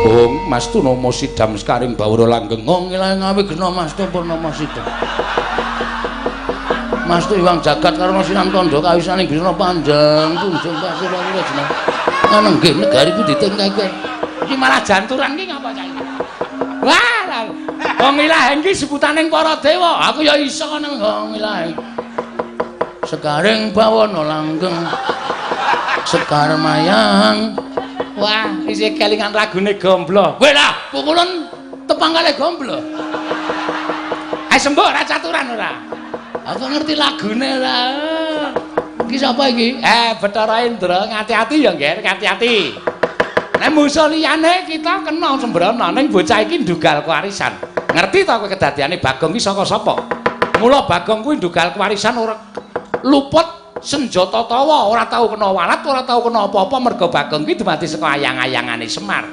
Ong Mastu nama sidam sekaring bawara langgeng. Ong ilang awi gena Mastu purnama sidam. Mastu iwang jagat karana sinan tandha kawisaning bisna panjang tunjung pasir wira jeneng. Nggih negari pundi tingkah. Iki malah janturan ki ngapa cah iki? Wah, wong ilaheng ki sebutaning para dewa. Aku ya iso nang wong ilaheng. Sekaring bawana langgeng. Sekar mayang. Wah, isih kelingan lagune Gomblo. Kowe lah, pukulan tepang kali Gomblo. Ayo sembuh ora caturan ora. Aku ngerti lagune ora. Iki sapa iki? Bathara Indra, ngati-ati ya, Ngger, ngati-ati. Nek musuh liyane kita kena sembrono, ning bocah iki ndugal kewarisan. Ngerti ta kowe kedadiane Bagong iki saka sapa? Mula Bagong kuwi ndugal kewarisan ora luput senjata tawa, ora tau kena walat, ora tau kena apa-apa merga Bagong ki dumadi saka ayang-ayangane Semar.